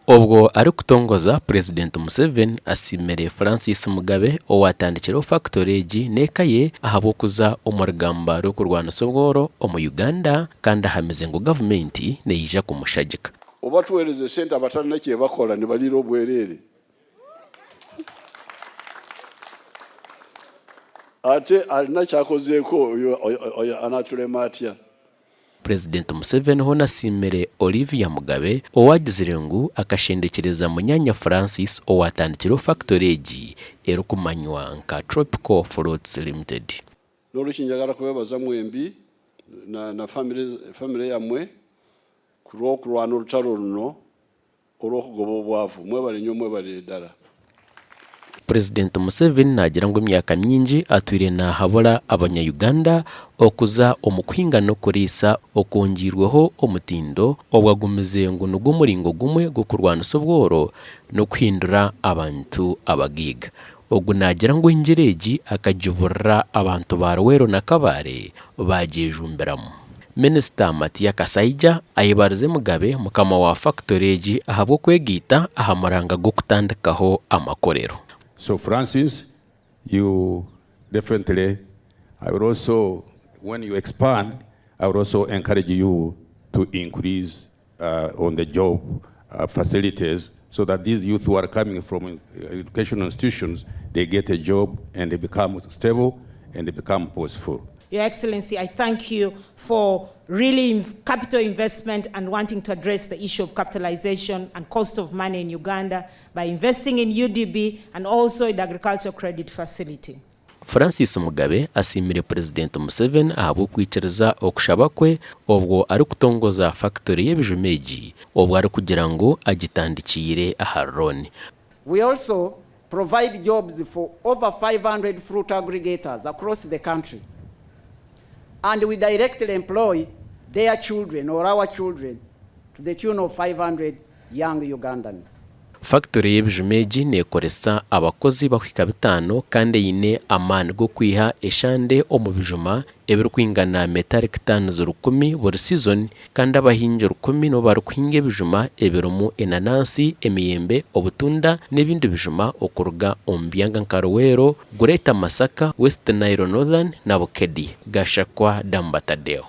Obwo arikutongoza, Purezidenti Museveni asiimire Francis Mugabe owatandikireho fakitore egi n'eka ye ahabw'okuza omu rugamba rw'okurwanisa obworo omu Uganda kandi ahamize ngu gavumenti neija kumushagika. Oba tuweereza esente abatarina kyebakora nibariira obwereere. Ate alina kyakozeeko oyo anaturema atya? Purezidenti Museveni hoona asiimire Olivia Mugabe owagizire ngu akashendekyereza munyaanya Francis owatandikireho fakitore egi erikumanywa nka Tropical Fruits Limited. N'olwekyo njagala kubebaza mwembi na famire yamwe kulw'okurwana orutaro runo orw'okugoba obwavu. Mwebare nnyo mwebarire ddala. Purezidenti Museveni naagira ngu emyaka mingi atwire naahabura abanya Uganda okuza omu kuhinga n'okuriisa okwongyeirweho omutindo obwo agumize ngu nigwo muringo gumwe gw'okurwanisa obworo n'okuhindura abantu abagaiga. Ogu naagira ngu engyera egi akagiburira abantu ba Luweero na Kabale baagyejumbiramu. Minisita Matia Kasaija ayebarize Mugabe mukama wa fakitore egi ahabw'okwegaita aha muranga gw'okutandikaho amakorero. So Francis you definitely I will also when you expand I will also encourage you to increase on the job facilities so that these youth who are coming from educational institutions they get a job and they become stable and they become purposeful. Your Excellency, I thank you for really capital investment and wanting to address the issue of capitalization and cost of money in Uganda by investing in UDB and also in the Agricultural Credit Facility. Francis Mugabe asiimire Purezidenti Museveni ahabw'okwikiriza okushaba kwe obwo arikutongoza fakitore y'ebijuma egi obwo arikugira ngu agitandikiire ahari looni. We also provide jobs for over 500 fruit aggregators across the country and we directly employ their children or our children to the tune of 500 young Ugandans. Fakitore y'ebijuma egi neekoresa abakozi bakuhika bitaano kandi eine amaani g'okwiha eshande omu bijuma ebirikwingana metariki taanizi rukumi buri sizoni kandi abahingi rukumi nibo barikuhinga ebijuma ebirimu enanansi, emiyembe, obutunda n'ebindi bijuma okuruga omu byanga nka Luweero, Greater Masaka, West Nile Northern na Bukedi. Gashakwa Dambatadeo.